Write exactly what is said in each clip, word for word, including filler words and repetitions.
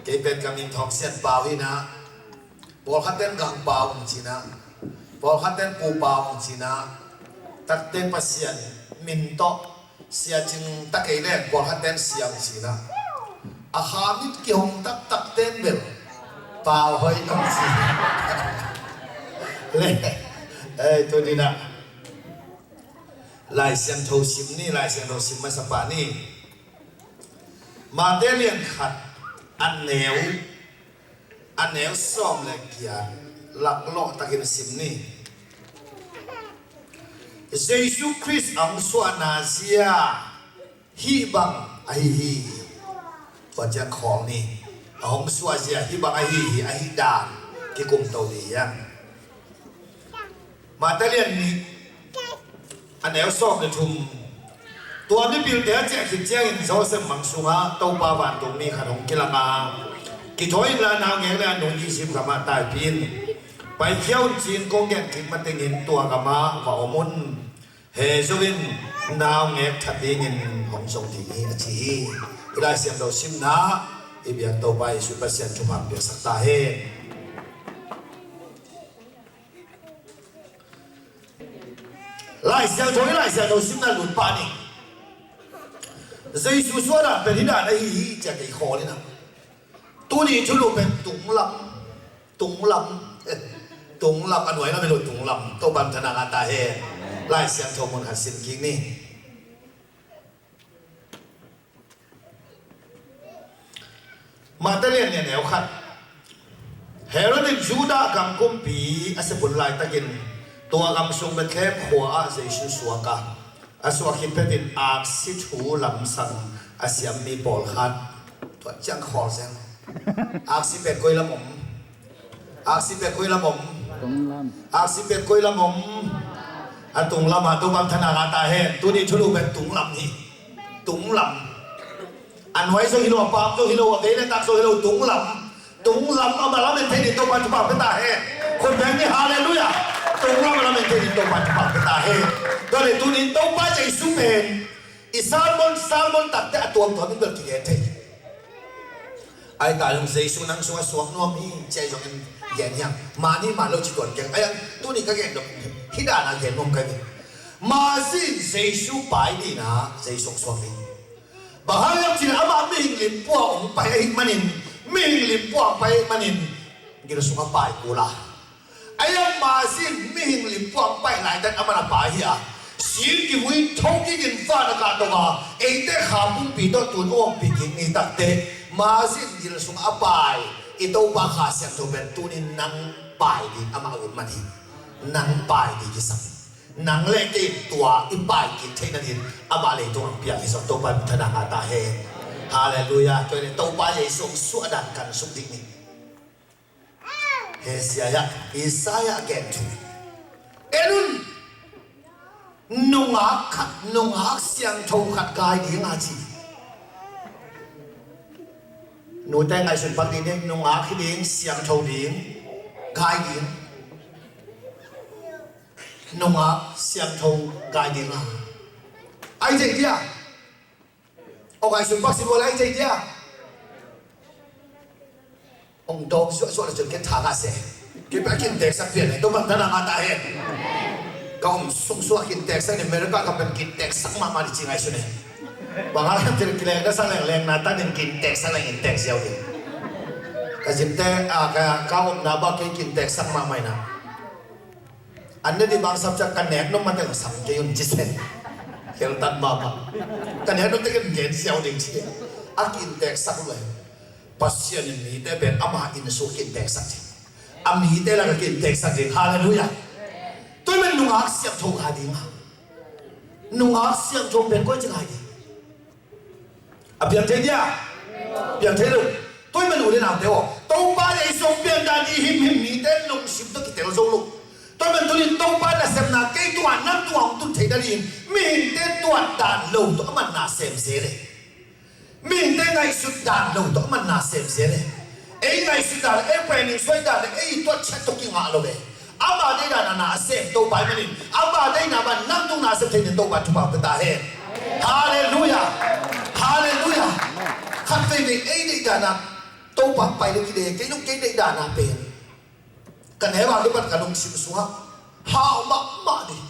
Ei pen ka min thawk Sian Pau hi na, pawlkhat ten Gang Pau hong ci na, pawlkhat ten Pu Pau hong ci na, takte Pasian min tawh Sia Cing ta kei leng pawlkhat ten Sia hong ci na, a kha mit kihong taktak ten bel Pau hoih hong ci. Le, ei, tu ni na Lai Siangtho sim ni, Lai Siangtho sim masa pah ni. Mate lian khat a neu, a neu sawm le giat laklawh takin sim ni. Jesu Khrist a hong suahna zia hih bang ahi hi. Tua ciang khawl ni. A hong suah zia hih bang ahi hi, ahi dan kikum to ni hiam? Mate lian nih, a neu sawm le thum. Tua mipilte a ciah khit ciangin Josef mang sungah Topa vantungmi khat hong kilang a, kithawi inla naungek le a nu Egypt gamah taipih in. Paikhia un ci-in kong gen kik matengin tua gamah va om un. He zongin naungek that dingin hong zong ding hi, a ci hi. Hih Lai Siangtho simna i biak Topa Jesu Pasian thupha piaksak ta hen. Lai Siangtho, i Lai Siangtho simna lut pah ni. Jesu suahdan pen hih dan ahi hi, ciah kei khawl in a. Tuni thulu pen tunglam, tunglam, tunglam, a nuai lam hi lo, tunglam. Topa in thana ngah ta hen. Lai Siangtho mun khat sim kik ni. Mate lian nih, a neu khat. Herod in Judah gam kumpi a sep hun laitakin tua gam sung Bethlehem khua ah Jesu suak a, a suak khit phetin aksi thu lamsang a siam mi pawlkhat. Tua ciang khawl zel. Aksi pen koi lam om? Aksi pen koi lam om? Tunglam. Aksi pen koi lam om? A tunglam ah, Topa in thana ngah ta hen. Tuni thulu pen tunglam hi. Tunglam. A nuai zong hi lo, a paam zong hi lo, a vei le tak zong hi lo, tunglam. Tunglam, amah lamen thei ding Topa in thupha pia ta hen. Khut beng ni, halleluiah. Tunglam a lamen thei ding Topa in thupha pia ta hen. Tua leh tuni in Topa Jesu pen i sermon, sermon takte a tuamtuam in bel kigen thei. Ai ta zong Jesu nang sungah suak nuam hi, ci-a zong in gen hiam? Mani man lo ci tuan keng. Ai ang tuni ka gen dong hih dan a gen nuam ka hi. Mazin Jesu pai ding a, Jesu suak ding. Bang hang hiam cih leh amah mihing limpua hong pai ahih manin, mihing limpua hong pai ahih manin, gil sungah pai kul a. Ahi zongin Masi in mihing limpua hong pai laitak amah na pai hi a, si-in kivui tho kikin van a kahto a, eite kha pumpi tawh tun a ompih kik ni takte, Masi in gil sungah a pai i Topa Kha Siangtho pen tuni-in nang pai ding amah a ut man hi. Nang pai ding kisam. Nang le kei in tua i pai kik theihna dingin amah leitung hong piak hi zaw. Topa in thana ngah ta hen. Halleluiah. Tua hi leh Topa Jesu hong suahdan kan suk ding ni. He sia hiah, Isaiah gen thu. En un, nungak khat, nungak siangtho khat kai ding a ci. Nute ngaihsun pak ding, nungak hi ding, siangtho ding, kai ding. Nungak siangtho kai ding a. Ai thei dia. Hong ngaihsun pak sin ua, lai thei dia. Hong dawng suahsuah le cun ken tha ngah seh. Kei peuh a kinteeksak pian le, Topa in thana ngah ta hen. Ka om sung sungah kinteeksak ni, America ka pen kinteeksak mahmah ni ci ngaihsun e. Bang hang hiam cih leh kileng na sak leng, leng na ta ning kinteeksak leng in teek ziau ding. Ka zimte, a, ka, ka omna bang kei kinteeksak mahmah hi na. An ne dih bang sam ciang ka nek nop mah teng sam kei un ci sen. Kheltat mahmah. Ka nek nop teng in gen siau ding ci. A kinteeksak lua hi. Pasian in mite pen ama inn sung kinteeksak ding. A mite lakah kinteeksak ding. Halleluiah. Tua ahih manin nungak siangtho kai ding a. Nungak siangtho pen koi ci kai ding. A piang thei dia? Piang thei lo. Tua ahih manin u le naute aw, Topa Jesu hong piang dan i himhim mite lungsim tawh kitel zo lo. Tua ahih manin tuni-in Topa nasepna kei tungah, nang tungah hong tun theihna dingin mihingte tuat dan lo tawh amah na sem zel e. Mihingte ngaihsut dan lo tawh amah na sem zel e. Ei ngaihsut dan, ei planning suai dan, ei tuat ciat tawh kingah lo e. Ama deihdan a na a sem Topa ahih manin, ama deihna bang nang tung na a sem thei dingin Topa in thupha pia ta hen. Halleluiah. Halleluiah. Khat veivei ei deihdan a Topa pai le kide, kei zong kei deih dan a pen ka neu a kipan ka lungsim sungah hau mahmah ding.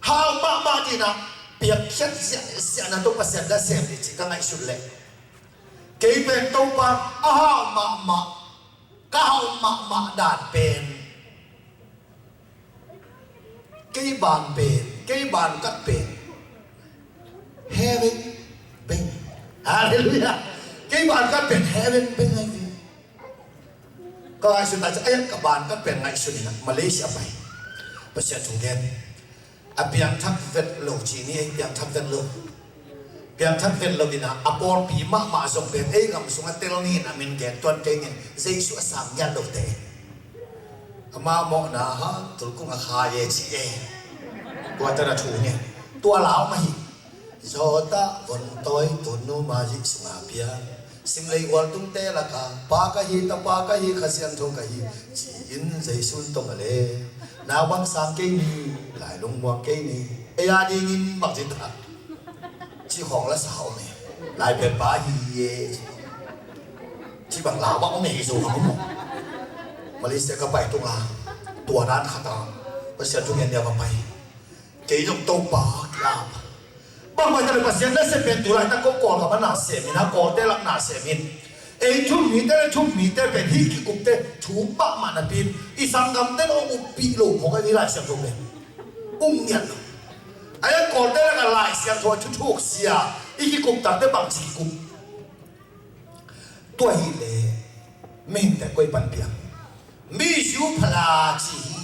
Hau mahmah ding a piakkhiat ziahziah na Topa sem na sem ding cih ka ngaihsut leh kei pen Topa a hau mahmah, ka hau mahmah dan pen kei ban pen, kei ban kat pen heaven beng. Halleluiah. Kei ban kat pen heaven beng ahi ve. Ka ngaihsut ta ciang, ai, ka ban kat pen ngaihsut in ah Malaysia pai. Pasian thu gen. A piangthak vet lo ci ni, ei piangthak vet lo. Piangthak vet lo in ah, a pawlpi mahmah zong pen ei gam sungah tel ni in a min gen tuan kei ni. Jesu a sang ngiat lote. Ama mawhna ha tulkung a kha ye ci e. Tua tana thu ni. Tua lau mah hi. Zawta vontawi tunu ma zi sunga piang. Simlei gual tungte laka pa ka hi, tapa ka hi, Kha Siangtho ka hi ci-in Jesu tong a le. Nau bang sang kei ni, lai lungmuang kei ni. Ei a dingin bang ci ta. Ci khawng la sa om e. Lai pia pa hi e. Ci bang lau bang om e hi zo bang om. Malaysia ka pai tunga tua dan khat a Pasian thu ngen dia va pai. Kei zong Topa kiap. Bang pai ta le Pasian na sem pen tu lai ta ko Kawlgam a na sem in, a Kawlte lak na sem in. Ei thum mite le thum mite pen hih kikupte thum mahmah napi in i sanggamte na ong uppih lo khawng a i Lai Siangtho pen ung ngiat lo. Ai a Kawlte lak a Lai Siangtho a thuthuk sia i kikup takte bangci kikup. Tua hi le mihingte koi pan piang. Mizu phala ci hi.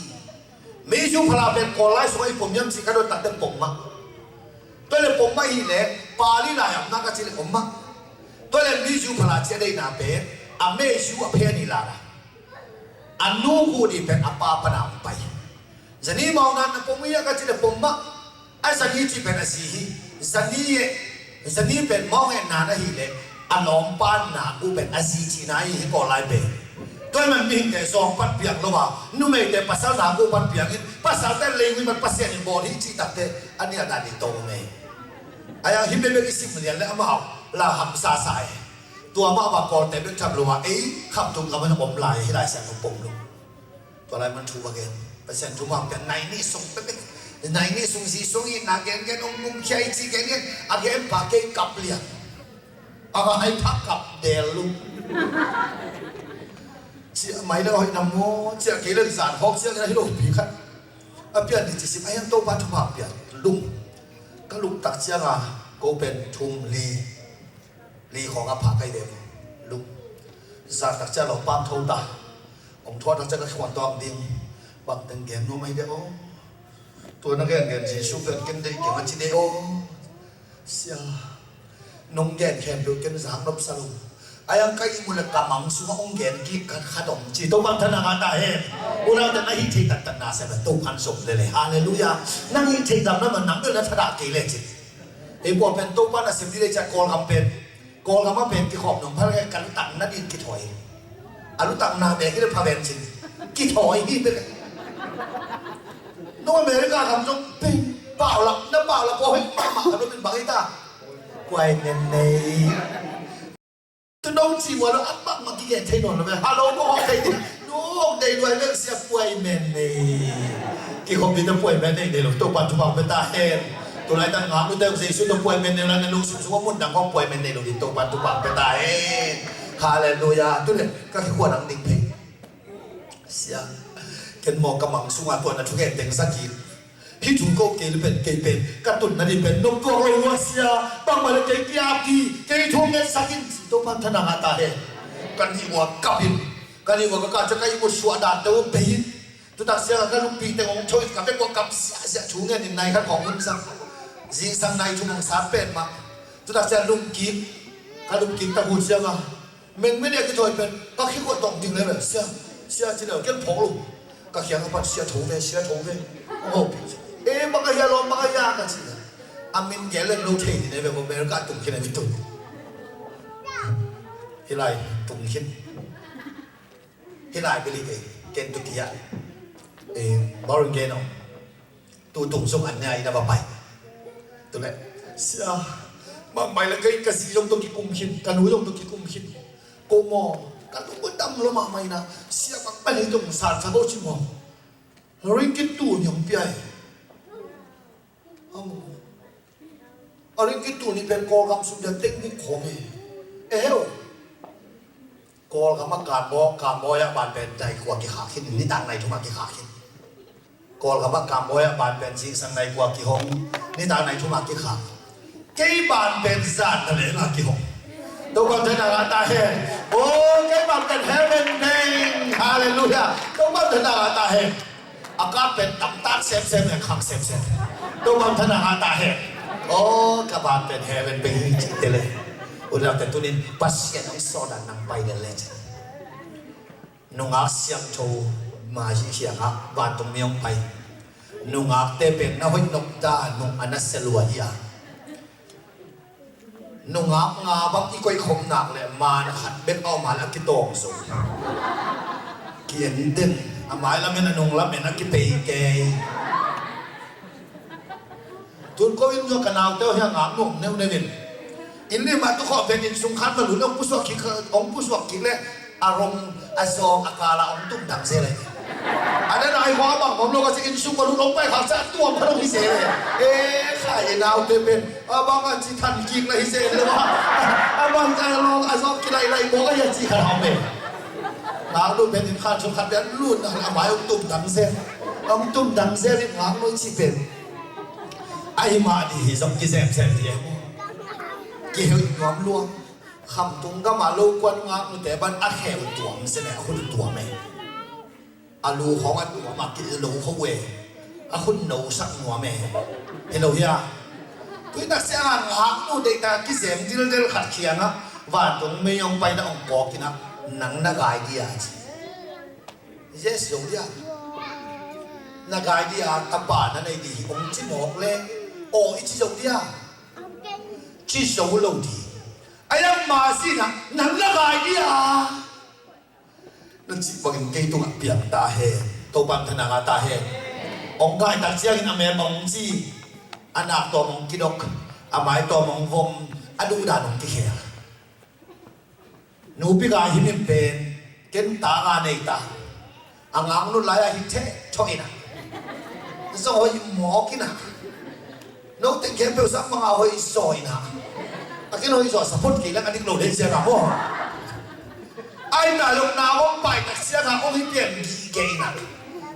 Mizu phala pen Kawl lai sungah i pom hiam cih ka dot takte pom mah. Tua le pom mah hi le Pali lai amna ka cih le pom mah. Tua le mizu phala cih a deihna pen a mizu a phen hi lala. A nu hu dih pen a pa pana hong pai. Zani mawng nan a pom hi a ka cih le pom mah. A zani cih pen a zi hi. Zani e, zani pen mawng e nan a hi le a lawmpa na gu pen a zi cihna hi hi Kawl lai pen. Tua hi man mihingte zawng pan piang lo a, numeite pasal na gu pan piang in, pasalte lei wi man Pasian in bawl hi cih takte a nial dan dih tong e. A yang hi bebek i sim lian le amau la hamsa sa e. Tua mah a Kawlte bek tham lo a, ei khamtung ka man om lai hi lai siang pom lo. Tua lai man thu va gen. Pasian thu mah pian nai nih sung pepek. Nai nih sung zi sung i na gen gen ong mumkhia i ci gen gen. A gen pa kei kap lian. A va hai pha kap del lu. Cia mai le hoi nam maw. Cia kei le zan hawk cia kei le hi lo pi khat. A pian ni ci sim a hian Topa thu mah pian. Lung. Ka luk tak ciang a ko pen thum li. Li khawng a phak kai ve. Luk. Zak tak cia lo pam tho ta. Ong thuak tak cia ka khuan tawng ding. Bang teng gen nuam ahi de aw. Tua na gen gen Jesu pen ken deih keng a ci de aw. Sia. Nong gen khempeuh ken zak nop sa lo. A yang ka ihmu le ka mang sungah ong gen kik khat khat om ci. Topa thanang a ta hen. Ula ta na hih thei taktak na sia na Topa an zom lele. Halleluiah. Nang hih thei dam na man nang bel na thadah kei le ci. Ei pua pen Topa na sem dih le cia Kawlgam pen. Kawlgam a pen kikhawm nung phal ka lutang na din kithawi. A lutang na bek hi le pha ven cin. Kithawi hi bek. Nung America gam zong pen. Paulap na paulap pua hoi mahmah ka lumin bang hi ta. Kuai nen nei. Tu nong ci ua lo an bang ma kigen thei nawn lo ve. Halo ko hong thei ding. Nong dei luai bek sia puai men nei. Kikhop ding na puai men nei nei lo Topa thupha pe ta hen. Tu lai tang ngam lu te Jesu na puai men nei lo na lu sum sum mun dang hong puai men nei lo ding Topa thupha pe ta hen. Halleluiah. Tu le ka kikhuan ang ding phei. Sia. Ken maw ka mang sunga tua na thugen teng sa kik. Hih thu ko kei le pen kei pen ka tun na ding pen nop tuak lo lua sia. Bangmah le kei kiap dih kei thu ngen sak in Topa thanang a ta hen. Kan hih ua kap in kan hih ua ka ka cia ka hih ua suah dan te ua pei in. Tutak sia ka lungpih teng hong tho in ka bek ua kap siahsiah thu ngen in nai khat khawng hun sang. Zingsang nai thu hong sat pen mah. Tutak sia lungkik ka lungkik ta hun sia mah. Mengmen e a kithawi pen ka khikhuat tawng ding le sia sia ci le ken phawk lo. Ka khiang a pat sia tho ve sia tho ve. Aw e bang a hia lawm bang a hia ka ci le a min gel le lo thei ni ne ve ko bel ka tung khin a mi tung. Hi lai tung khin. Hi lai bili kei ken tu kia. E bawrin gen aw. Tu tung sung an nia ina va pai. Tu le sia. Mang mai le kei ka si zong tu kikum khin ka nu zong tu kikum khin. Ko maw, ka tung ko dam lo mahmah ina, siapa pahih tung san sa ko ci maw. Ringgit tul ni hong pia hi. A ringgit tul ni pen Kawlgam sum dia teng buk khawm hi. E heu. Kawlgam a Kambaw, Kambaw a ban pen nai kua kikhak hi, nitak nai thum a kikhak hi. Kawlgam a Kambaw a ban pen zingsang nai kua kihong, nitak nai thum a kikhak. Kei ban pen zan na leh na kihong. Topa thanna ngah ta hen. Oh, kei ban pen heaven ding. Halleluiah. Topa thanna ngah ta hen. A kap pen tamtak semsem le khang semsem. Topa thanna ngah ta hen. Oh, ka ban pen heaven ding hi ci te le. Ulaute tunin Pasian hong sawlna nang pai le le ci. Nungak siangtho mah hi khiangah vantung mi hong pai. Nungakte pen na hoih nop ta, nung a na sia lua hi a. Nungak nga bang i koih khop nak le man khat bek a om a le a kitawng zo. Ki-en den, a mai lamen a nung lamen a kipei kei. Tun ko inn zong ka naute uh hiah ngak nuam neuneu in. Inn lim ah tu khawh pen inn sung khan va lut, hong pusuak kik, hong pusuak kik le a rong a zawng a kal ah hong tum dang zel hi. A na nai khawh a bang bang lo ka ci, inn sung va lut hong pai khak ciang a tuam khat hong hi zel hi. E, khai i naute pen a bang a ci than kik la hi zel lo a. A bang a lawng a zawng kilailai mawk a hi a ci khat hong hi. Ngak nu pen inn khan sung khat pen lut a mai hong tum dang zel. Hong tum dang zel in ngak nu ci pen. Ahi mah dih hi zong kizemzem dih e maw. Kihoih nuam lua. Khamtung gam a lo kuan ngak nute ban a kheu tuam se le a hun tuam e. A lu khawng a tuam a kilo kho e. A hun nosak nuam e. Hi lo hia. Tui tak sia ngak nu deihtak kizem dildel khat khiangah vantung mei hong paina hong kawk inah nang na gai dia ci. Yes, zo dia. Na gai dia, tapa na nei dih hi hong ci mawk le aw i ci zo dia. Ci zo lo dih. A yang ma sinah nang na gai dia. Na cih bangin kei tungah piang ta hen. Topan thanna ngah ta hen. Hong gai tak ciangin a mem hong ci. A nak tawm hong kidok. A mai tawm hong vom. A duhdan hong kikhel. Nupi gai hi min pen ken ta nga nei ta. A ngak nu lai-ah hi theh thawh inah. Zong hoih mawk inah. No teng khempeuh zah manga hoih zaw inah. A ken hoih zaw saphot kei leng a dik lo lei sia ka maw. Ai ta lo na hong pai tak sia ka hong hi pian gige inah.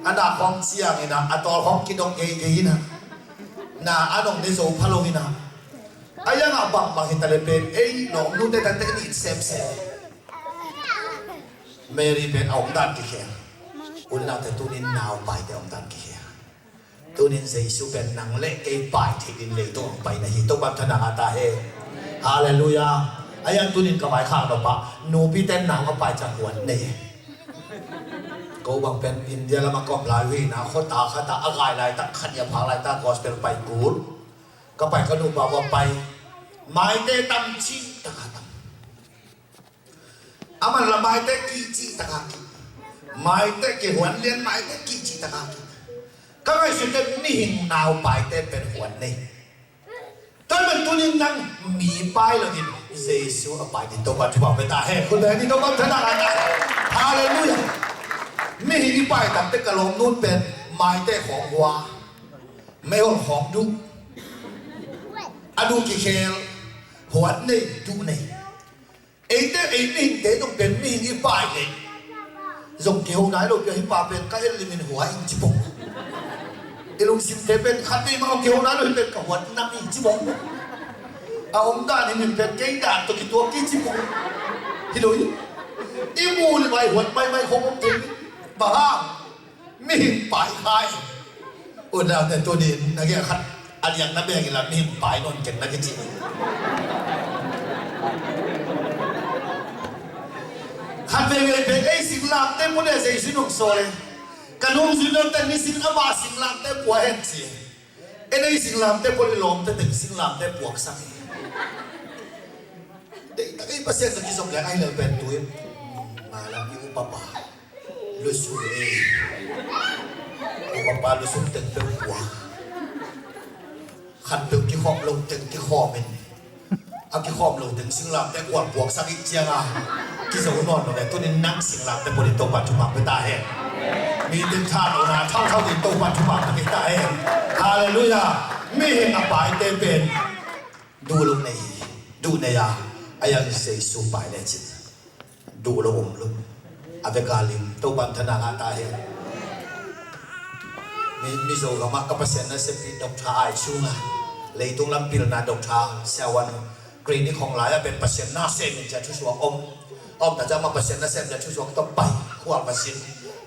A na khawng ciang inah, a tawl khawng kidong geige inah. Na a nong ne zo pha lo inah. A yangah bangbang hi ta le pen ei lawm nute tate ni semsem. Mary pen a omdan kikhel. Unau te tunin nau paite omdan kikhel. Tunin Jesu pen nang le kei pai theih din leitung hong paina hi. Topan thanna ngah ta hen. Halleluiah. A yang tunin ka vaikhak nopah nupi ten nau a pai ciang huat nei. Ko bang pen India lamah ka om lai uh hi na, khuata khatah a gai laitak khat i a phak laitak gospel pai kul. Ka pai ka nupa uh a pai. Maite tam cih takah tam. A man la maite kih cih takah kih. Maite kihuan lian maite kih cih takah kih. Ka ngaihsut pen mihing nau paite pen huan nei. Tua man tunin nang mi pai lo in Jesu a pai din Topa thupha pe ta hen. Khut beng ni Topa thana ka ta. Halleluiah. Mihing i pai takte ka lawm nun pen maite khawng hua. Meihol khawng duh. A duh kikhel. Huat nei duh nei. Eite, ei mihingte zong pen mihing i pai leh zong kiho nai lo pia hi pa pen ka el limin hua in ci pong. I lungsimte pen khat vei mah hong kiho nai lo hi pen ka huat nam in ci pong. A om dan hi min pen kei dan tawh kituak kei ci pong. Hi lo hi. I mu le vai huat maimai khong om te. Bang hang. Mihing pai khai. Unaute tunin na gei khat a liang na beng ila mihing pai non keng na kici. Khat vei vei beng ei singlamte pua le Jesu nung saw le. Ka nung zui nong ten ni sing ama singlamte pua hen ci. En ei singlamte pua le lawmte teng singlamte puak sang hi. Dei tak ei Pasian ka kizom le ai le pen tuin. Malam i upapa. Lusung ei. Upapa lusung teng peuh puak. Khat peuh kikhawm lo teng kikhawm in. A kikhawm lo teng singlamte kual puak sak i cianga. zo nawn lo ve. Tunin nang singlamteh puanin Topa thupha pia ta hen. Mite thalohna thauthau ding Topa thupha pia ta hen. Halleluiah. Mihing a paite pen duh lo nei, duh nei a, a yang Jesu pai lecin duh lo om lo. A veka lim, Topa thana ngah ta hen. Mi, Mizoram ah ka Pasian nasempi Doctor Ai Sung a, leitung lam pilna doctor, siavuan clinic hong lai a pen Pasian nasem in ci a thusuak om. Om ta ciang amah Pasian nasem ci a thusuak tawh pai, khual va sin.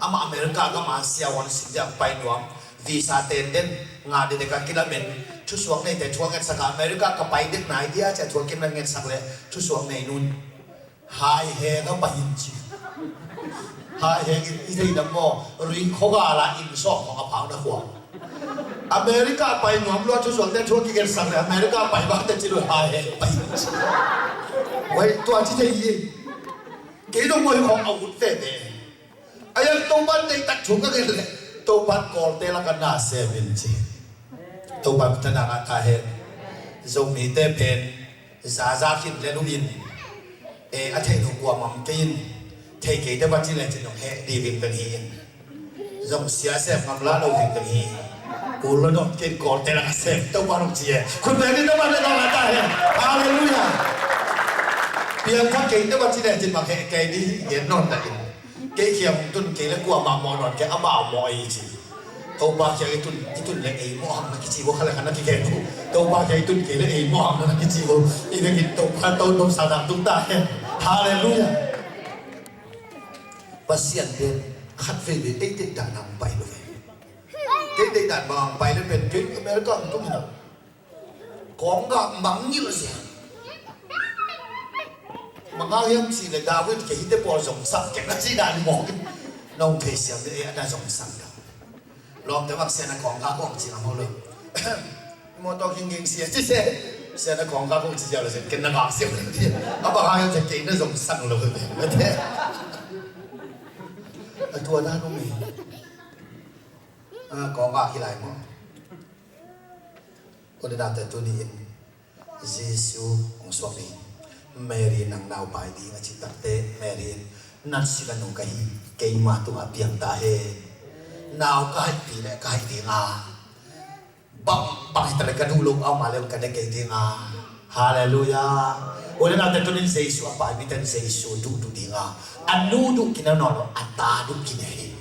Amah America gam a siavuan sin ciang pai nuam. Visa tenden, ngah dede ka kilamen. Thusuak neite thu a ngetsak a, America ka pai dek nai dia ci a thu a kilamen ngetsak leh thusuak nei nun. Hai heng a pai in ci. Hai heng in i thei dam maw? Ri khogala inn sawm khong a phau na khuang. America pai nuam lua thusuak te thu a kigensak le America pai bang te ci lua hai heng pai in ci. Wai tua ci thei hi. Kei dong wai khong a ut veve. A yang Topan deihtak thu ka gen le Topan kawlte lak a na sem in ci. Topan thana ngah ta hen. Zomite pen zaza khin le lu in, e, a theih lo kuamah om kei in, thei kei te va ci le cin dong heh di vingveng hi in. Zong sia sem ngam la lo vingveng hi. Kul lo dong kei kawlte lak a sem Topan hong ci e. Khut beng in Topan le dong la ta hen. Halleluiah. Piangthak kei te va ci le cin mak heh kei di hi gen nawn ta in. Kei kiang hong tun kei le kuamah mawh nawn kei, amau mawh ei ci. Topa kiang i tun, i tun le ei mawh hang na kici vo, kha le kha na kigen vo. Topa kiang i tun kei le ei mawh hang na kici vo. I vekin Topa to nom sa dang tung ta hen. Halleluiah. Pasian pen khat veve ei deihdan hong pai lo ve. Kei deihdan bang hong pai le pen kei America hong tung hi na. Kawng gak mangngilh sia. Mangngilh hiam cih leh David kei hite pawl zong sang keng a ci dan mawk in. Nong thei siam leh ei a na zong sang lo. Lawmte bang sia na kawng gak kawng ci ngam lo. Mawtaw ging ging sia ci se. Sia na kawng gak kawng ci sia lo sia ken na gak sia lo. A bang hang hiam sia kei na zong sang lo. A tua dan om hi. A kawng gak hi lai maw. Ua le naute tuni in Jesu hong suak ding, Mary nang naupai ding a cih takte Mary in, na sila nung ka hi, keima tungah piang ta hen. Nau ka haihpih leh ka haih ding a, bang bang hi ta leh ka duh loh a om a leh ka ne kei ding a. Halleluiah. Ua le naute tunin Jesu a pai mite in Jesu duh duh ding a, a nu duh kina nawn lo, a ta duh kina hi.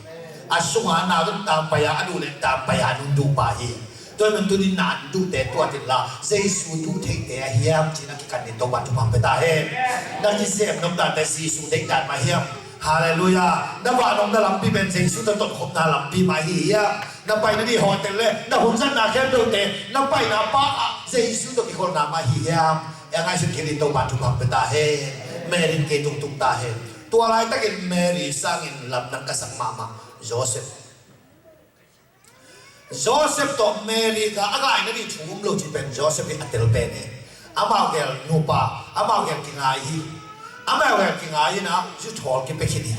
A sunga a nau in tampai a, a duh leh tampai a, a nu duh pa hi. Tua ahih manin tunin na an duhte tuat inla, Jesu duh theite a hiam ci-in a kikan ding Topa thupha pia ta hen. Na kisem nop dante Jesu deihdan mah hiam? Halleluiah. Na vah nopna lampi pen Jesu tawh tonkhopna lampi mah hi hiam? Na paina ding hotel le na hun zatna khempeuhte na paina pa ah Jesu tawh kikholhna mah hi hiam? A ngaihsut kik ding Topa thupha pia ta hen. Mary in kei tungtung ta hen. Tua laitakin Mary sangin lamdang ka sak mahmah Joseph. Joseph tawh Mary kha a gaina ding thu um lo cih pen Joseph hi a tel pen hi. Amau gel nupa, amau gel kingai hi. Amau gel kingai in a, zuthawl kipia khin hi.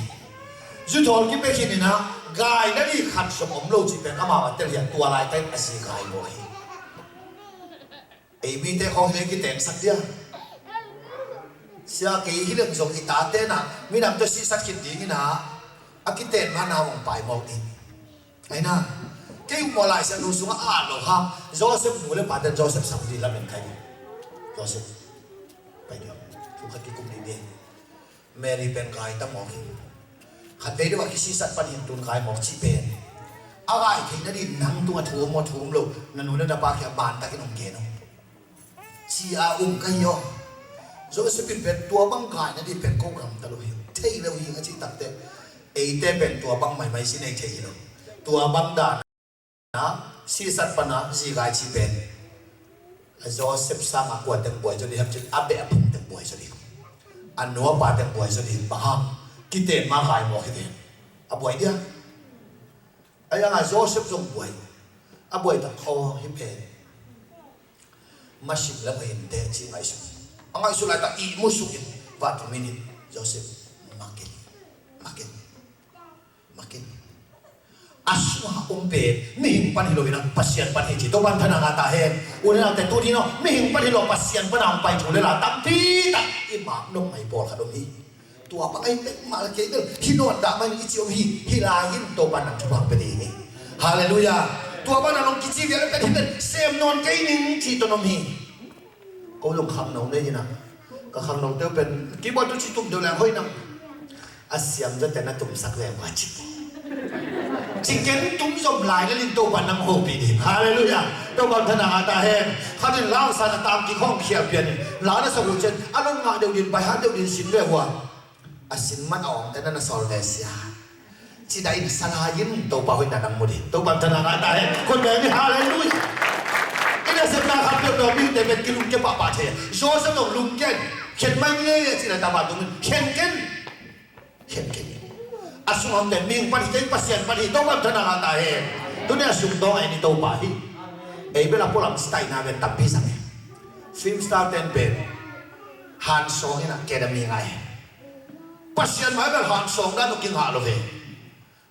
Zuthawl kipia khin in a, gaina ding khat zong om lo cih pen amau a tel hi a, tua laitakin a zi gai mawk hi. Ei mite khawng hi leh kitengsak dia. Sia kei hi leng zong i tate na, minam tawh sihsat khin ding in a, a kiten ma na hong pai mawk ding. Aina, kei uh maw Lai Siangtho sungah a at lo hang, Joseph nu le pate Joseph sang ding lamen kai ding. Joseph, pai ding. Thu khat kikum ding ding. Mary pen gai ta mawk hi. Khat vei deuh a kisisat pan hin tun gai mawk cih pen. A gai theihna ding nang tungah thu om maw thu om lo, na nu le na pa kiang ban takin hong gen uh. Ci a um ka hi aw. Joseph in pen tua bang gaina ding pen ko gamta lo hi. Thei lo hi a cih takte. Eite pen tua bang maimai ci nei thei hi lo. Tua bang dan a sisat pan a zi gai cih pen. A Joseph sang a kua teng buai zaw ding hiam cih a beh a phung teng buai zaw ding. A nu a pa teng buai zaw ding bang hang. Kiten ma gai mawk hi ve. A buai dia. A yang a Joseph zong buai. A buai tak aw hi pen. Masim lam a him teh ci ngaihsut. A ngaihsut laitak ihmu suk in. Vatu minit Joseph. Makin. Makin. Makin. A sungah om pen mihing pan hi lo in a Pasian pan hi ci. Topan thana ngah ta hen. U le naute tuni in aw mihing pan hi lo Pasian pan a hong pai thu le la tampi tak i mak nop mai pawlkhat om hi. Tua bang ahi pek mah le kei bel hi nawn dah mah ing i ci om hi. Hih lai-in Topa in nang thupha pia ding hi. Halleluiah. Tua bang nang hong kici vial le pen hi pen sem nawn kei ning cih tawh om hi. Ko zong khangno nei hi na. Ka khangnote uh pen keyboard tu ci tum deuh leng hoih na. A siam zawte na tumsak leng uh a ci. Ci ken tum zom lai le in Topa in nang hopih ding. Halleluiah. Topa in thana ngah ta hen. Khat in la hong san a, tam kikhawng khial pian in la na sak uh ciang a lon ngah deuh din, by heart deuh din sin ve uh a. A sin man a awngte na na sawl ve sia. Ci dah in sa lai-in Topa hoihna nang mu ding. Topa in thana ngah ta hen. Khut beng ni, halleluiah. I nasepna khat peuhpeuh mihingte pen kilungkia pahpah thei. Joseph zong lungkia in khen mai ngei a ci lai ta, vantung in khen ken. Khen ken. A sung hamte mihing pan hi kei, Pasian pan hi. Topa in thana ngah ta hen. Tuni a sung dawng a en i Topa hi. Ei bel a pualam style na pen tampi zang hi. Film star ten pen hansawng in academy ngai hi. Pasian mai bel hansawng dan uh kingah lo ve.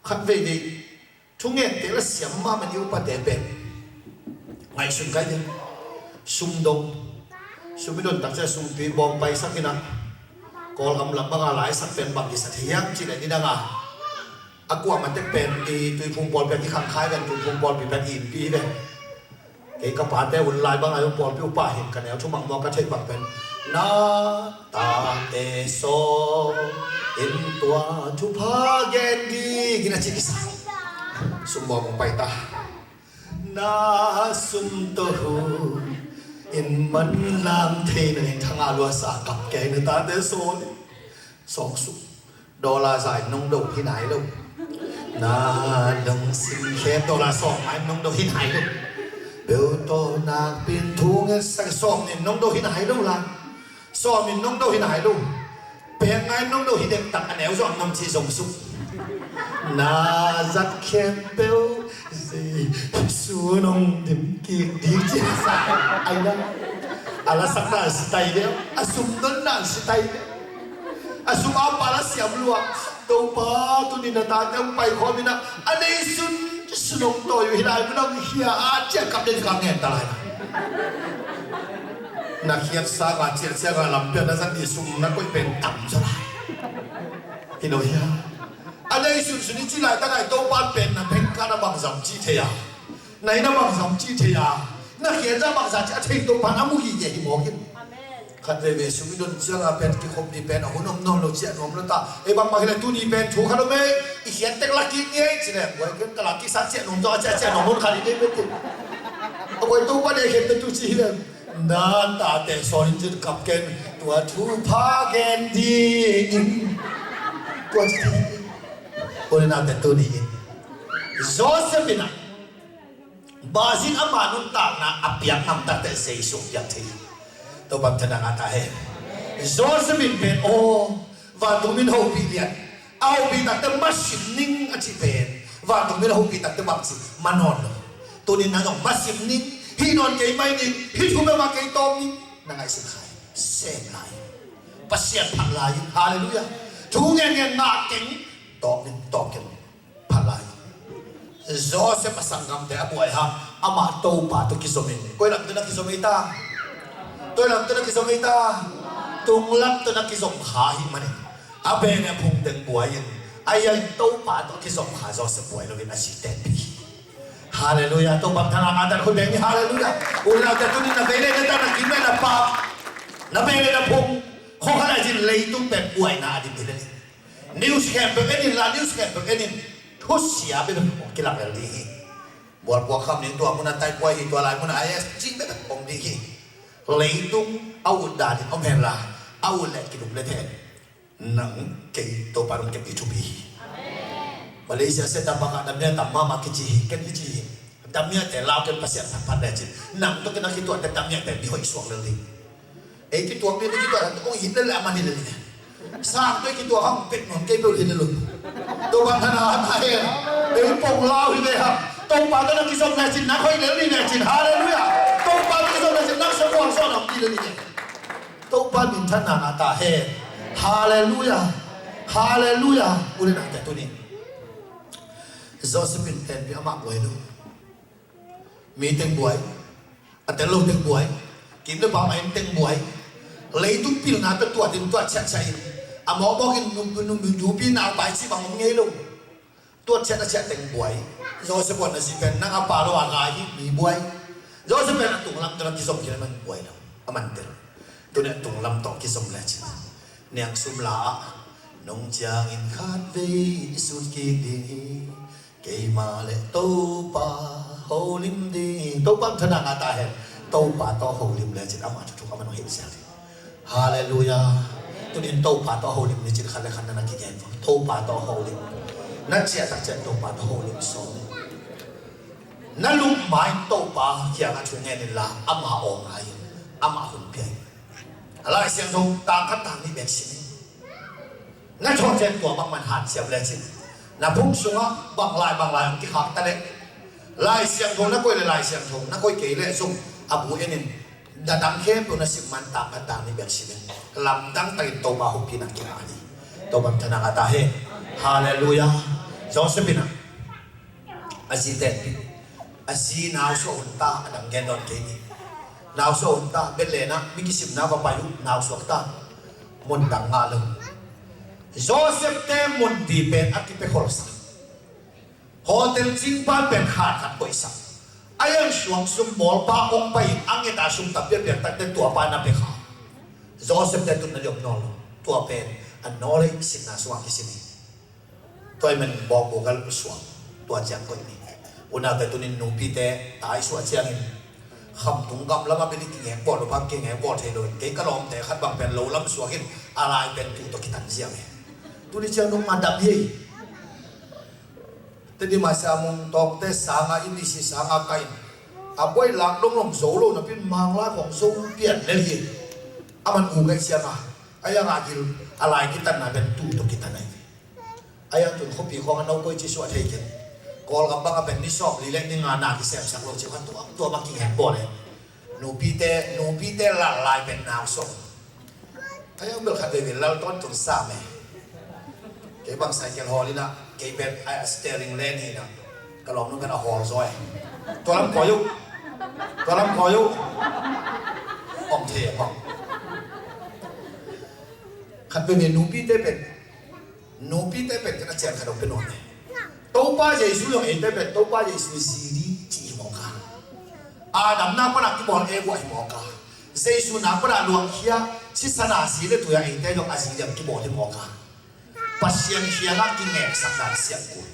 Khat veivei thungente la siam mahmah i upate pen ngaihsun kai ding. Sum dong, sum i don tak ciang sumpi bawng paisak in a, Kawlgam lam banga laisak pen bang kisa thei hiam cih leh nidanga a kuamah tek pen i Tuiphum pawlpi a kikhang khai ven, Tuiphum pawlpi pen i innpi hi ve. Kei ka pate hun lai bang a hong pawlpi upa hin ka neu thumang maw ka theih bang pen na tate saw in tua thupha gen ding in a ci kisa. Sum bawng hong pai ta. Na sum tawh hu in manlang thei na ning thanga luasa kap kei na tate saw ni. Sawk suk. Dollar za in nong do hi nai lo. Na lungsim khep dollar sawm ngai in nong do hi nai lo. Peuh tawh nakpi in thu ngetsak sawm nih in nong do hi nai lo la. Sawm in nong do hi nai lo. Pek ngai in nong do hi dektak a neu zong nam ci zong suk. Na zat khempeuh Jesu nong dim kik dik ci sa. Ai na. A la sakna sitai deuh. A sum donna sitai deuh. A sum a pa la siam lua. Topa tuni na tate hong pai khawm in a, a neisun sun hong tawi uh hi lai mun hong khia a ciah kap den ka ngen ta lai. Na khiat sanga ciah cianga lampian na zat ni sum na koih pen tam zaw lai. Hi lo hia. A neisun sun i ci lai ta ngai Topa pen na bengka na bangzam ci thei a. Na inn a bangzam ci thei a, na khiatza bangza ci a thei Topa in a mu gige hi mawk in. Khat veivei sum i don cianga pen kikhop ding pen a hun om nawn lo ciah nuam lo ta. Ei bangmah hi le tuni pen thu khat om ei, i khiat tek la kik ni ei ci le buai ken ka la kiksa ciah nuam zaw a ciah ciah nuam hun khat i nei pen ti. A buai Topa in ei khiat tek tu ci hi le na tate saw in cin kap ken tua thupha gen ding in tua ci thei. Ua le nate tuni in Joseph in a Bangzin ama nuntakna a piak ngamtakte Jesu piak thei. Topa in thana ngah ta hen. Joseph in pen aw vantung min hopih lian a hopih takte masim ning a cih pen vantung min a hopih takte bangci ma nawn lo. Tunin nang zong masim ning, hih nawn kei mai ning, hih thu peuhmah kei tawm ning na ngaihsun khai. Sem lai. Pasian phat lai. Halleluiah. Thu ngen ngen ngah keng. Tawm ning, tawm keng. Phat lai. Joseph a sanggamte a buai hang amah Topa tawh kizom in. Koi lam tawh na kizom hi ta? Koi lam tawh na kizom hi ta? Tung lam tawh na kizom kha hi manin a bene a phung teng buai in a ia in Topa tawh kizom kha Joseph buai lo in a zi tenpi hi. Halleluiah. Topa in thana ngah ta hen. Khut beng ni. Halleluiah. U le naute tunin na vei le na ta, na kim le na pak, na vei le na phung khua khat lai cin leitung pen buaina a dim hi le ni. News khempeuh en in la, news khempeuh en in thusia bekbek hong kilang lel ding hi. Bualpua kham ning tua mun a taikuai hi, tua lai mun a I S cih bekbek om ding hi. Leitung a ut dan in om hen la, a ut leh kidup le then. Nang kei Topa in hong kep ding thupi hi. Malaysia set a bangah damia tam mahmah kici hi, ken kici hi. Damiate lau ken Pasian phatphat le cin. Nang tawh ken a kituahte damiate mi hoih suak lel ding. Ei kituak mi, mi kituak hong it lel le a man hi lel hi. Sang tawh i kituak hang pek nuam kei peuh hi lel lo. Topa in thana ngah ta hen. Ei pong lau hi ve hang. Topa tawh na kizom le cin nang hoih lel hi ve cin. Halleluiah. Topa tawh kizom le cin nang suak huang suak nuam hi lel hi ve. Topa min thana ngah ta hen. Halleluiah. Halleluiah. U le naute tunin Joseph in tenpi amah buai lo. Mi teng buai, a tel lo teng buai, kim le pam a en teng buai. Leitung pilna tawh tuat in tuat ciahciah in A mawkmawk in num, num, num, nupi naupai cih bang om ngei lo. Tua ciat a ciah teng buai. Joseph wan a zi pen nang a pa lo a gai hi mi buai. Joseph pen a tunglam tawh kizom khin a man buai lo. A man tel. Tuni a tunglam tawh kizom le cin. Niang sum la ah nong ciangin khat vei i sut kik ding hi. Keimah le Topa holim ding hi. Topa thana ngah ta hen. Topa tawh holim le cin amah thuthuk amah nong hilh sial ding. Halleluiah. Tunin Topa tawh holim ni cin khat le khat na na kigen vang. Topa tawh holim. Na ciahtak ciah Topa tawh holim sawm. Na lungmai Topa kiangah thu ngen inla ama aw ngai in. Ama hun pia in. A Lai Siangtho tang khat tang nih bek sim in. Na thawhcian tua bangman hanciam lecin na phung sungah banglai banglai hong kikhak ta leh Lai Siangtho na koih le Lai Siangtho na koih kei leh zong a bu enin na dang khempeuh na sim man tang khat tang nih bek sim in lamdang takin Topa humpina kingah hi. Topa thana ngah ta hen. Halleluiah. Joseph in ah a zi tenpih a zi nausuah hun ta a dang gen dawn kei ni. Nausuah hun ta Bethlehem ah mi kisimna va pai uh nausuak ta. Mun dang ngah lo. Joseph te mun di pen a kipia kholsa. Hotel cingpan pen khat khat koihsak. A yang suang sum bawlpa ong pai in a ngeta sum tampi a piak takte tuapa na pia kha. Joseph te tun na liop nawn lo. Tua pen a nawl ei sinna sungah kisin hi. Tua i men bawk bawk a suak tua ciang koih ni. Unau te tunin nupite tai suah ciangin khamtung gam lamah bili kingek bawl lo bang kingek bawl thei lo in kei ka lawmte khat bang pen lo lam suak in a lai pen tu tawh kitan ziam hi. Tuni ciang nung a dam hi. Tedi masa mung tawngte sanga i misi sanga kain a buai lak donglong zo lo napin manglai khong zo pian lel hi. A man u kaih cianga a yanga gil a lai kitanna pen tu tawh kitan ahi. A yang tun khuapi khong a no koi ci suah thei ken. Kawlgam bang a pen ni sawm li leh ni nga na kisemsak lo ci kha tuam tuam a kingen bawl e. Nupite nupite lal lai pen nau sawm. A yang bel khat veve lal tawn tun sam e. Kei bang cycle hawl ina kei pen a steering len hina. Ka lawm nung pen a hawl zaw e. Tua lam kawi uh. Tua lam kawi uh. Om thei e bang. Khat veve nupite pen Nupite pen ken a cian khat dong pe nawn e. Topa Jesu zong eite pen Topa Jesu zi di ci hi mawk a. Adam nak pana kibawl e buah hi mawk a. Jesu nak pana luangkhia sisana si le tuia eite zong a zi diam kibawl hi mawk a. Pasian khiangah kingeksak dan siangkul.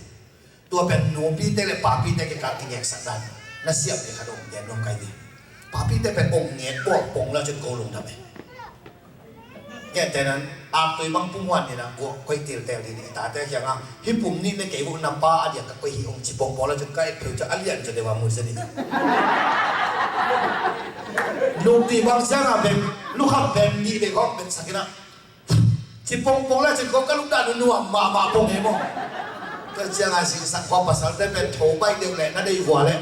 Tua pen nupite le papite kikal kingeksak dan na siam ding khat om gen nuam kai ding. Papite pen ong ngek bawl pong la cin ko lungdam e. Ngekte nan aktui bang pum huan ni na guak koih tiltel ding i tate khiangah hih pum nih ne kei uh na pa a diak ka koih hi ong ci pong bawl la cin ka et pheu ca a lian ca deuh a mu zen hi. Nupti bang siangah bek lukham pen nih bek hong bek sakinah Ci pongpong le cin ko ka lukdah nunuam mahmah pong he maw? Tua ciangin singsak khua pasalte pen tho baih deuh leh na deih hua leh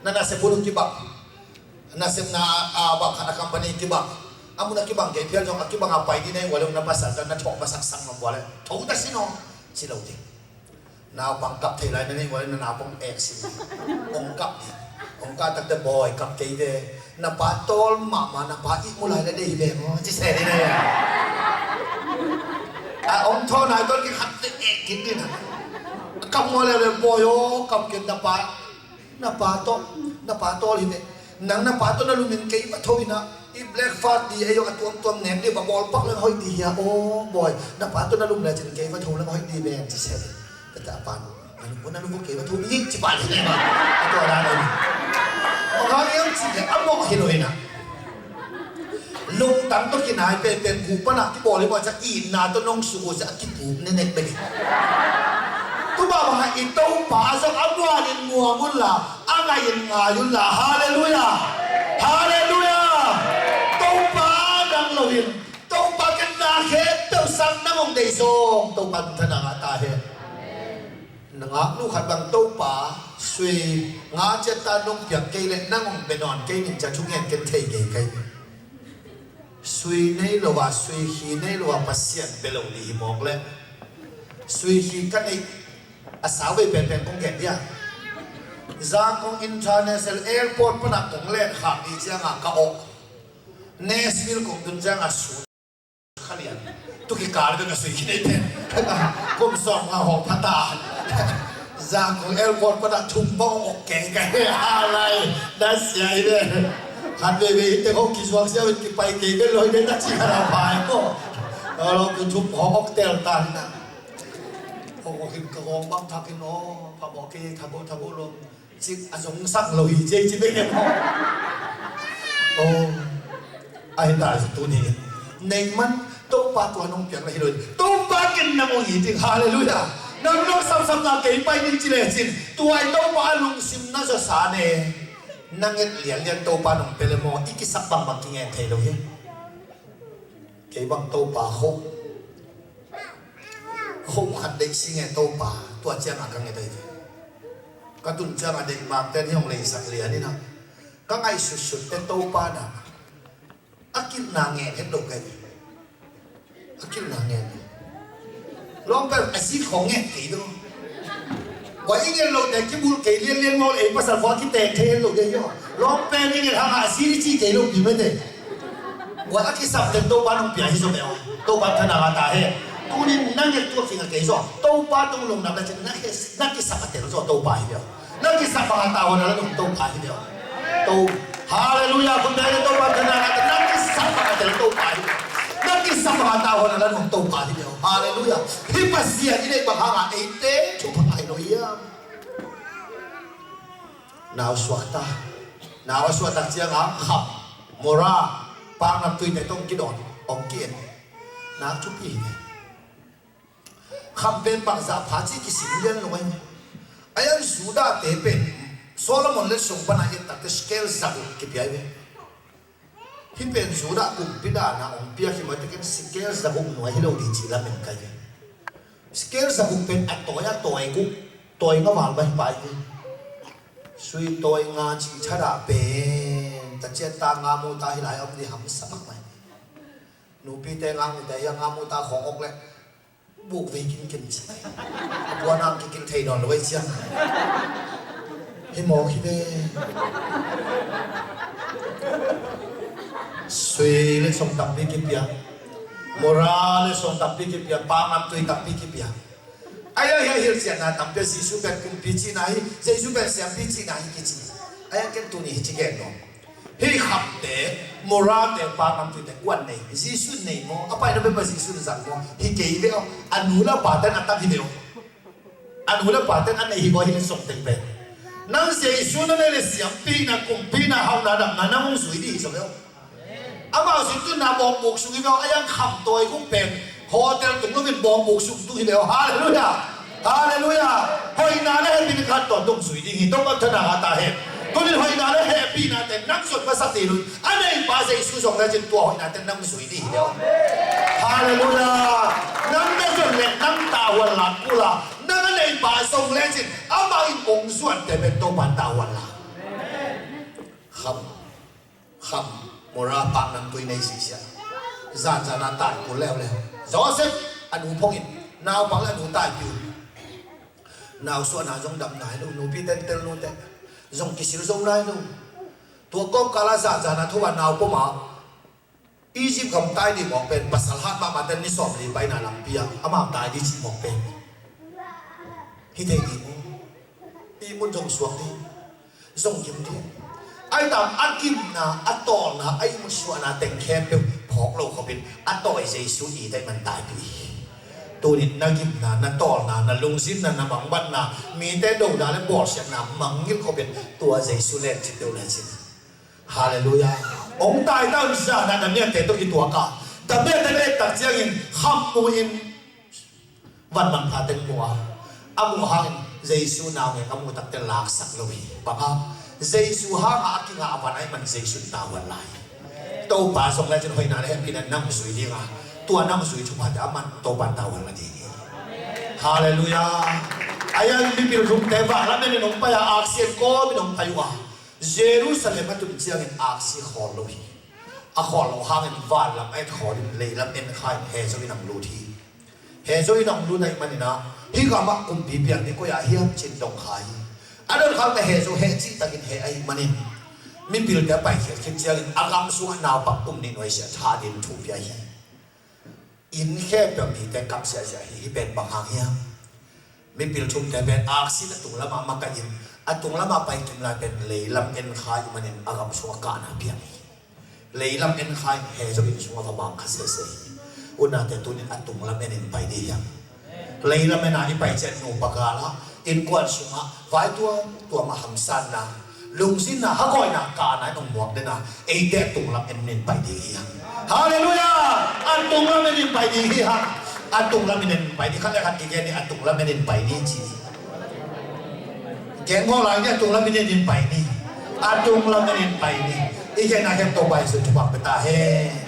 na nasep hun uh kibang. Nasepna a bang khat a company kibang. A mun a kibang kei phial zong a kibang a pai dih na hih hua leh na pasal tua na thawh masak sang ngam hua leh tho ta sin aw ci lo ding. Naupang kap thei lai na neih ua na naupang ek sin. Hong kap dih. Hong kah takte bawi kap kei ve. Na pa tawl mahmah na pa ihmu lai le dei ve maw ci se dih na. A hong thaw nai tawl kikhat le ek kik dih na. Kap maw le le bawi aw kap kei na pa. Na pa tawh, na pa tawl hi ve. Nang na pa tawh na lumin kei va tho hi na. I breakfast di ei zong a tuamtuam nek di va bawl pak leng hoih di hia aw bawi. Na pa tawh na lum le cin kei va tho leng hoih di ve ci se. Tata a pan na lum na lum kei va tho di ci pa di ne ma. A tua da ne. Ong hang iam ci le a mawh hi lo hi na. Lungtang tawh kinai penpen guh panah kibawl hi maw ciah itna tawh nong suk uh ciah a kipup nenek bek hi. Tua bangah i Topa zong a muanin muang unla a ngaihin ngai unla. Halleluiah. Halleluiah. Topa dang loin Topa ken na khempeuh sang nang hong deih zong Topa min thana ngah ta hen. Na ngaknu khat bang Topa sui nga ciat ta nong piak kei leh nang hong bia nawn kei ning cia thungen ken thei kei kai. Sui nei lo a sui khi nei lo a Pasian bia lo dih hi mawk leh sui khi ka neih a sau vei penpen kong gen dia. Zangkong International Airport pana kong len khak dih cianga ka awh. Nashville kong tun cianga sun khalian. Tu kikal bek a sui khin ei pen. Kum sawm nga hong pha ta. Zangkong airport pan a thum bang ok keng ka hi a lai. Na sia hi ve. Khat veve hi te hong kizuak sia win kipai kei ve loi ve na ci ka na pai ko. Lo lo tu thum hong ok tel ta hi na. Hong ok hin ka hong bang thak hin o. Pha mawk kei tha bo tha bo lo. Cik a zong sak lo hi, cik cik bek em. Oh. Ahi ta tuni. Nei man, Topa tua nong piak na hi lo hi. Topa ken nang ong hi ding. Hallelujah. Nang nong samsam na kei pai ding ci le cin. Tua i Topa a lungsim na zaw sa ne. Nang et lian lian Topa nong pia le maw. I kisak bang bang kingen thei lo hi. Kei bang Topa khop. Khop khat deih si nge Topa. Tua ciang a ka nget ahi. Ka tun ciang a deih mak ten hi hong leisak lian ina. Ka ngaihsutsut te Topa na. A kilna ngen het lo kei. A kilna ngen. Lawng pen a si khong ngen kei lo. Wa i ngen lo te kibul kei lian lian maw ei pasal khua kitek thei het lo kei lo. Lawng pen i ngen hang a si di ci kei lo pi mete. Wa a kisap ten Topa nong pia hi zo meo. Topa thana ka ta he. Tunin na ngen tua kinga kei zo. Topa tung lung nam na cin na kisap a tel zo Topa hi meo. Na kisap bang a ta hon a la nong Topa hi deuh. To. Hallelujah. Kun dai Topa thana na kisap bang a tel Topa hi. Na kisap bang a ta hon a la nong Topa hi deuh. Hallelujah. Hi Pasian i nei bang hang a eite thu bang a hi lo hiam. Nau suak ta. Nau a suak ta ciang a kham. Mora. Pang nam tui te tong kidon. Ong kien. Nau thupi hi. Kham pen bangzah pha ci kisim lian lo ahi. Ahi an Judah te pen Solomon le sung pana et takte shekel zaguk kipia ahi ve. Hih pen Judah kumpi dana ong piak hi mah tekin shekel zaguk nuai hi lo ding ci lamen kai ve. Shekel zaguk pen a tawi a tawi guk tawi nga val mah hi pai ve. Sui tawi nga ci thadah pen ta ciat ta nga mu ta hi lai om ding hamsa bak mai. Nupite nga mu ta hi a nga mu ta khong ok le. Buk vei kin kin ci. A puan ang kikin thei nawn lo ei ciang. Hi mawk hi ve. Sui le song tampi kipia. Mora le song tampi kipia. Pangam tui tampi kipia. Ai ai ai hilh cianna tampi a Jesu pen kumpi cihna hi. Jesu pen siampi cihna hi kici. Ai a ken tuni hi ci gen nawn. Hih khamte, morate, pangam tuite kuan nei, Jesu nei maw? A paina peuhmah Jesu na zang maw? Hi kei ve aw. A nu le a paten a tam hi ve aw. A nu le a paten a nei hi ve aw, hih le song teng pen. Nang Jesu na nei le siampi na, kumpi na, hauhna damna nang hong zui ding hi zaw ve aw. Amau zui tunna bawngmuk sung hi ve aw, a yang kham tawi guk pen. Hotel tung loin bawngmuk sung tung hi ve aw. Halleluiah. Halleluiah. Hoihna le hehpihna khat tawntung zui ding hi. Topa thana ngah ta hen. Tunin hoihna le hehpihna te nang zon masak ding un. A neipa Jesu zong lecin tua hoihna te nang zui ding hi ve aw. Halleluiah. Nang na zon le nang tahuan lak kul a, nang a neipa zong lecin amah in ong zuante pen Topa tahuan la. Kham. Kham, mora, paknamtui nei sisia. Zanzana tai kul leuleu. Joseph, a nu phongin, naupang le a nu taipi un. Nausuahna zong dam nai lo, nupi tentel nute. Zong kisil zo nai lo. Tua kawmkala zanzana tho a naupoma Egypt gam tai dih mawk pen, pasal hat mahmah ten ni sawm li paina lampi ah amau tai dih cih mawk pen. Hi thei dih maw? Ihmut zong suak dih. Zong gim dih. Ai tam a gimna, a tawlna, a ihmut suahna teng khempeuh phawk lo khopin a tawi Jesu it ahih man taipi hi. Tunin na gimna, na tawlna, na lungzinna, na mangbatna, mite dohna le bawlsiatna mangngilh khopin tua Jesu len cin deuh lecin. Halleluiah. Ong tai ta un, zanah Daniel te tawh kituak a, Daniel te et tak ciangin kham mu in van manpha teng mu a, a muh hangin Jesu naungek a muh takte laksak lo hi. Bang hang? Jesu hangah a kingah a van ahih man Jesu in tavuan lai hi. Topa zong lecin hoihna le hehpihna nang zui ding a, tua nang zui thuphate a man Topa in tavuan la ding hi. Halleluiah. Ahi hang mipil rumte vanlam en in hong pai a, aksi en kawmin hong pai uh a, Jerusalem a tun ciangin aksi khawl lo hi. A khawl loh hangin vanlam a et khawl in leilam en kha in he zo in ang lut hi. He zo in ang lut ahih manin ah, hih gamah kumpi piang ding koi ah hiam cin dong kha hi. A dong khak ta he zo he cihtakin he ahih manin mipilte a paikhiat khit ciangin a gam sungah naupang kum nih nuai sia tha ding thu pia hi. Inn khempeuh mite kam siahsiah hi. Hih pen bang hang hiam? Mipil thumte pen aksi a tunglamah makaih in, a tunglamah pai kim lai pen leilam en kha ih manin a gam sungah kahna piang hi. Leilam en kha in he zo inn sungah va mang kha sese hi. Unate tunin a tunglam enin pai dih hiam? Leilam ena i pai ciang nupa galah innkuan sungah vai tuamtuam a hamsatna, lungzinna, hakawina, kahna in hong muak dena eite a tunglam enin pai ding hi hang. Halleluiah! A tunglam enin pai ding hi hang. A tunglam enin pai ding. Khat le khat kigen ni, a tunglam enin pai ni ci. Gen ngawh lai ni, a tunglam enin pai ni. A tunglam enin pai ni. I genna khempeuh Topa Jesuh thupha pia ta hen.